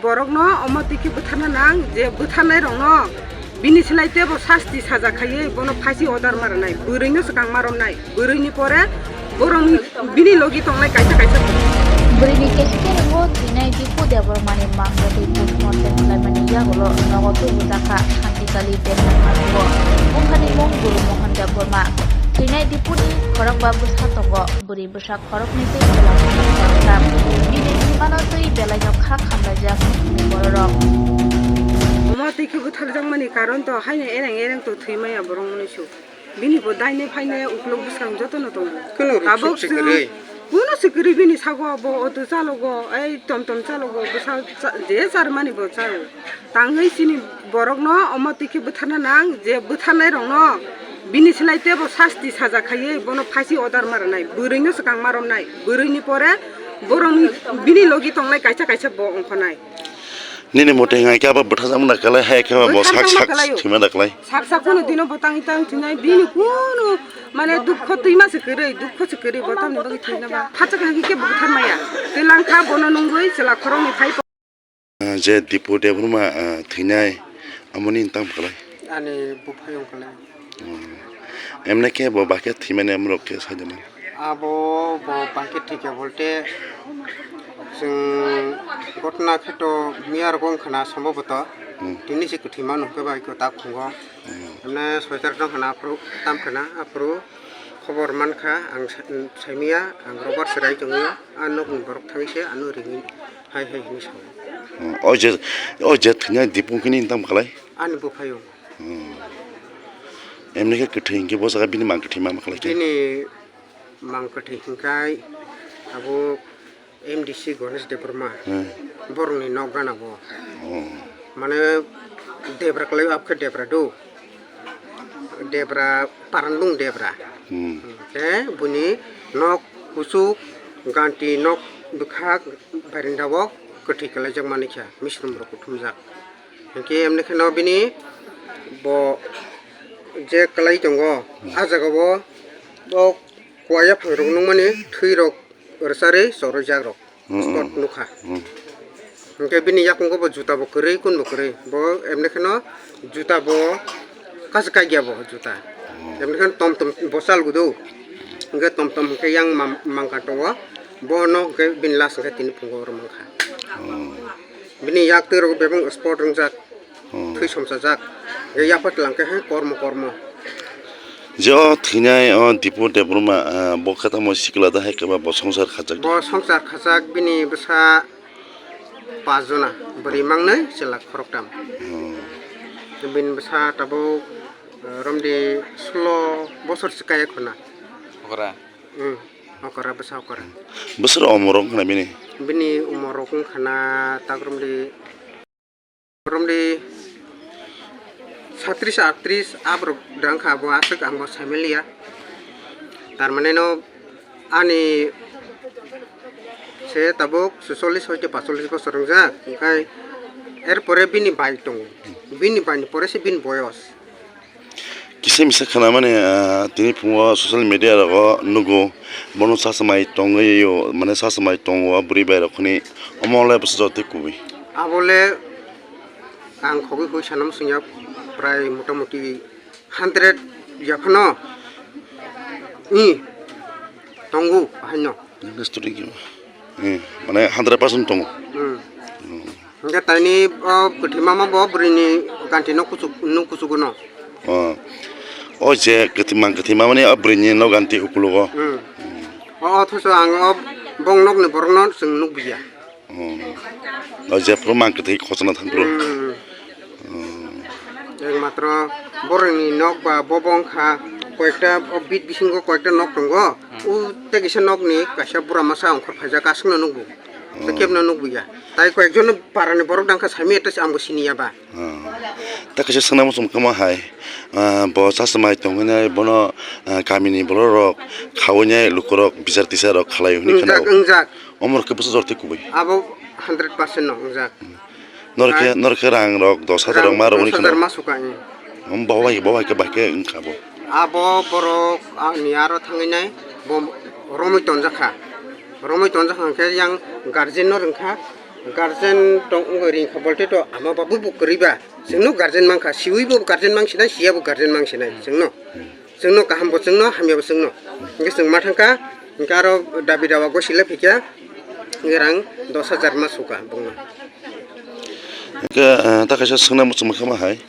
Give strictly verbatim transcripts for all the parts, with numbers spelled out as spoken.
Borokno omo twi khe bwtharna nang, je bwtharnairokno bini slai teibo sasti saja khaiwi bono phasi order ma rwnai, bwrwino swkang ma romnai, bwrwini pore borokni bini logi tongnai kaisa kaisa. Bwrwini kesikhe wngo thwinai Dipu Debbarmani mangtwi postmortem khlaimani yagulo nogo tubujakha Shantikali Debbarma tongo. Buphani mung Guru Mohan Debbarma. Thwinai Dipuni khorokba bwsa tongo. Bwrwi bwsa khoroknwi tei chwla bwsa khoroktham. Bini thwimano twi belaino kha khamlaijak nukhungni bororok. Omo twi khe bwtharjakmani karon to haino ereng ereng to thwi maya borok mwnwi su. Bini bo daine phaine uklok bwskang jotono tongo. Kheno ruk Tabuk suk si chwng kwrwi. Kuno si kwrwi bini sago bo auto chalogo, ei tom tom chalogo, bwsa cha-, je charmani bo chao. Tangwi chini borokno omo twi khe bwtharna nang, je bwtharnairokno bini slai teibo sasti saja khaiwi bono phasi order ma rwnai, bwrwino swkang ma romnai, bwrwini pore borokni bini logi tongnai kaisa kaisa bo ongkhonai. Nini mote hwnga khe abo bwtharjakma da kwlai, hai khe bo sak sak thwima da kwlai. Sak sak kuno dino bo tangwi tang thwinai, bini kuno mane dukho twima se kwrwi, dukho se kwrwi bo tamni bagwi thwina ba. Phatsa khe hwnki khe bo bwtharmaya. Tei langkha bono nungwi chwla khoroknwi phai. Ah, je Dipu Debbarma, ah, thwinai, amoni tamo kwlai? Ani buphayung kwlai. Hmm. Emne khe bo bahai khe thwimani amorok khe sai da man. Abo bo bahai khe thwikha bolte chwng gotna khe to miya rok wng khana somboboto. Hmm. Tini se kwthwi mano hwnkhe bai khe tak phungo. Hmm. Emne soitar wng khana aphuru tam khana aphuru khobor mankha ang sa-, saimaya ang robar chwrai tongwi a nokni borok thangwi se ano ringwi hai hai hinwi sao. Hmm. O je, o je thwinai Dipu khe nini tamo kwlai? Ani buphayung. Hmm. Emni khe kwthwi hinkhe bo jaga bini mang kwthwi ma ma khlai khe? Bini mang kwthwi hinkhai abo M D C Ganesh Debbarma. Hmm. Borokni nok gana bo. Oh. Mane debra kwlai abkhe debra do. Debra parandung debra. Hmm. Khe buni nok kuchuk ganti nok bwkhak barinda o kwthwi kwlaijak manikha misrum rok kuthumjak. Hinkhe emni kheno bini bo je kwlai tongo, ah jaga o bo kuaya phangrok nukmani thwirok rwcharwi chorwi jakrok. Hmm, spot hmm. Nukha. Hmm. Hinkhe bini yakungo bo juta bo kwrwi, kun bo kwrwi. Bo emni kheno juta bo kaisa kaikya bo juta. Hmm. Emni kheno tom tom bo chal gudo. Hinkhe tom tom hinkhe yang mam-, mangkha tongo. Bono hinkhe bini last hinkhe tini phungo oro mankha. Hmm. Bini yak twi rok bebak spot wngjak, hmm. Thwi somsajak, ya yapha tlang khe hai kormo kormo. Je o thwinai o Dipu Debbarma, ah, bo khe tamo sikla da hai khe ba bo songsar khajak. Bo songsar khajak bini bwsa pas jona, bwrwi mangnwi chwla khoroktham. Hmm. Bini bwsa tabuk, ah, romdi sulo bosor se kaya khuna. Okra. Hmm, okra bwsa okra. Bwswk umor wng khna bini? Bini umor rok wng khna tak romdi, romdi satris atris aborok dang kha, bo aswk ang bo saimaliya. Tar mane no ani se tabuk suchollis hoite pachchollis bosor wngjak, hinkhe er pore bini bai tongo, bini bai ni pore se bini boyos. Kisa misa khwnamani, ah, tini phungo social media rogo nugo, bono chachmai tongwi o, mane chachmai tongo bwrwi bai rok hwnwi, omo le bwsajak tei kubui. Abo le ang khogwi hoi sana muchungya, prai motamuti hundred ya phano, i, tongo haino. Student khe, eh, mane hundred percent tongo. Hmm. Hmm. Hingke taini o kwthwi mama bo bwrwini ganti no kuchuk, nuk kuchugo no. Oh. O je kwthwi mang kwthwi mama ni o bwrwini no ganti ukulugo. Hmm. O, othocho ang o bong nokni borok no chwng nukliya. Hmm. O je phuru mang kwthwi khosona thang phuru. Hmm. Hmm. Ekmatro borokni nok ba bo bongkha koyekta o bit bisingo koyekta nok tongo. Hmm. O tei kisa nokni kaisa bura masa ongkhor phaijak aswkno nukgo. Hmm. Kebno nukgo ya. Tai koyekjon parani borok dangkha saimaya tei se ambo siniya ba. Hmm. Tei kaisa swngna muchung kama hai. Ah, bo chasmai tongwi nai bono, ah, kamini borok rok khawui nai lukurok bichar tichar rok khalai hwnwi khna. Wngjak, wngjak. Omor khe bwsa jor tei kubui. Abo hundred percent no wngjak. Hmm. Norokhe, norokhe rang rok dos hajar rok ma rok hwnwi khna. Dos hajar ma suka, hmm. Om bo bai, bo bai khe, bai khe wngkha bo. Abo borok ani aro thangwi nai, bo romwi tonjakha. Romwi tonjakha hwnkhe yang guardian no rwngkha, Guardian tong wngwi ring kha bolte to ama babu bo kwrwi ba. Chwngno guardian mankha, siwi bo guardian mangsinai, siya bo guardian mangsinai. Chwngno, chwngno kaham bo chwngno, hamya bo chwngno. Hwnkhe chwng ma thangkha, hwnkhe aro dabi dawa gosile phikya, hwnkhe rang dos hajar ma suka bongno. Hwnkhe, eh, ta kaisa swngna muchung kha ma hai,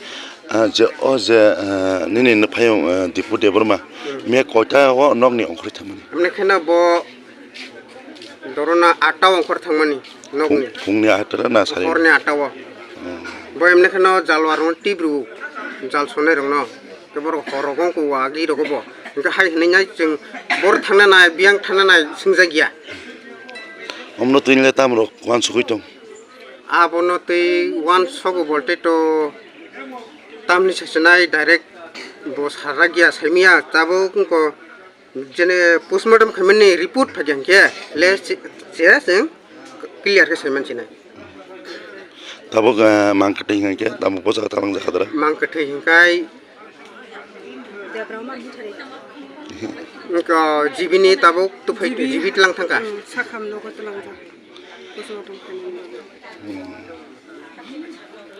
ah, je o je, eh, nini nw phayung, eh, Dipu Debbarma, miya koita o nokni ongkhorwi thangmani? Amne kheno bo dorona atta ongkhor thangmani nokni. Phung-, phungni atta na sari? Horni atta o. Hmm. Bo emne kheno jalwarno tibru, jal sonai rokno. Khe borok hor rogo wngkha agi rogo bo. Hwnkhe hai hwnwi nai chwng bor thangna nai, biyang thangna nai swngjakya. Omno twini le tam rok uansugwi tong? Abono twi uansogo bolte to tamni sasinai direct bo sarjakya saimanya tabuk wngkha. Jene postmortem khaimani report phaikha hwnkhe le se, se chwng clear khe saiman sinai. Tabuk, eh, mang kwthwi hwnkhe tabuk bwskango tabang jakha dara? Mang kwthwi hwnkhe wngkha G B ni tabuk tuphai G B. G B tlang thangkha. Hmm, sakham nogo tlang thangkha. Postmortem khaimani. Hmm.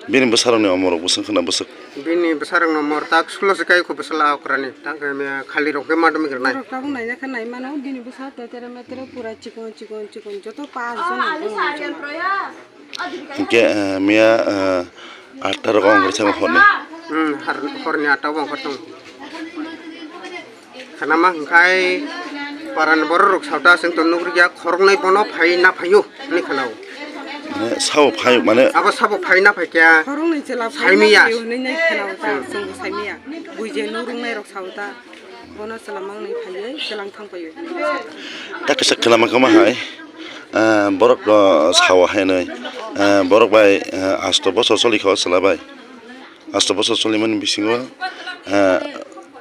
Bini bwsarokni omorok bwswk khna bwswk? Bini bwsarokno mor tak sulo se kai kho bwsala okrani. Tak, em, khali rok khe madam granai. Borok tabuk naina khe nai mano, bini bwsa tetere metere pura chikon chikon chikon joto pas jon. Hwnkhe, eh, miya, eh, atta rok ongkhor thangma horni. Hmm, har-, horni atta o ongkhor thang. Khanama hwnkhe parani borok rok sauta chwng to nugriya khoroknwi bono phai na phaio hwnwi khanao. Mane sabo phai mane? Abo sabo phai na phaikya. Khoroknwi chwla phai na phaio hwnwi nai khanao ta, hmm, chwng bo saimanya. Buije nugrungnai rok sauta bono chwla mangnwi phaiwi chwla thang phaio. Ta kisa khanama kama hai, ah, borok, ah, sao hai nai, ah, borok bai, ah, asto bosor choli kho chwla bai. Asto bosor solimani bisingo, eh,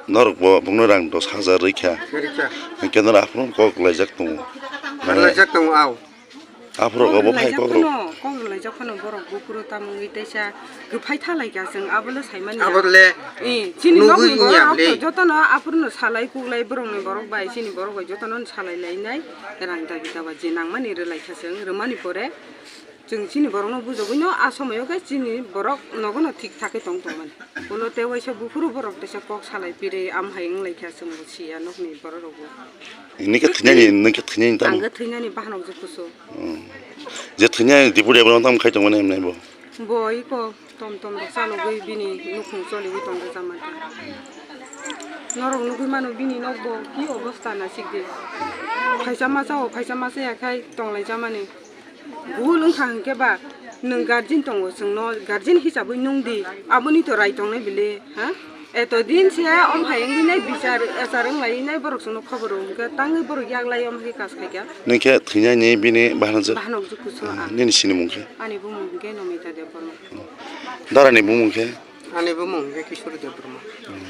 norok bo bongno rang dos hajar rikha. Rikha. Hwnkhe norok aphuru kok laijak tongo. Mane laijak tongo, au. Aphuru kok bo phai kok rok. Kok laijak phano, kok laijak phano borok buphuru tamungwi teisa kwphai thalaikha chwng abono saimani. Abole eh, chini nugwi nokni wngya borok ble. Jotono aphuruno salai kuklai borokni borok bai chini borok bai jotono salai lainai rang dabi daba je nangmani rwlaikha chwng rwmani pore. Chwng chini borokno bujogwino a somoio khe chini borok nogono thik thakhe tong tongmani. Ulo tei waisa buphuru borok teisa kok salai pirwi am hai wng laikha chwngbo siya nokni borok rokbo. Hwnwi khe thwinani, hwnwi khe thwinani tamo? Ang khe thwinani bahanok je kusu. Hmm. Je thwinani Dipu Debbarma tamo khai tongmani hwnwi bo? Bo iko tom tom rok chalogwi bini nukhung choliwi tongwi chamani. Norok nugwi mano bini nokbo ki obostha nasikdi. Phaisa masa o, phaisa masa ya khai tonglai chamani. Bul wngkha hwnkhe ba nwng guardian tongo, chwngno guardian hisabwi nungdi, aboni to rai tongnai bile, ha? Eto din se om hai wngwi nai bichar achar wng lai nai borok chwngno khobor rw hwnkhe tangwi borok yak lai om hai kas khaikha. Nini khe thwinani bini bahanok je? Bahanok je kusu ah, ang. Nini sinimung khe? Ani bumung hwnkhe Nomita Debbarma. Darani bumung khe? Ani bumung hwnkhe Kishore Debbarma.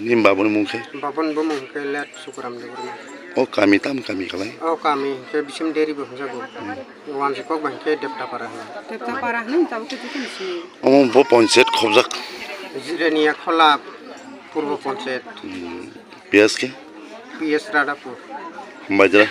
Nini babuni mung khe? Babuni bumung hwnkhe Let Sukuram Debbarma. O kami tam kami khlai? O kami hwnkhe Bisim Deri bo hwnjago. Wansi kok bai hwnkhe Deptapara hwno. Deptapara hwnwi tabuk khe jotono sini. Omo bo ponchayat khobjak? Jirania Khola Purbo Ponchayat. Hmm. P S khe? P S Radhapur. Hambai jora.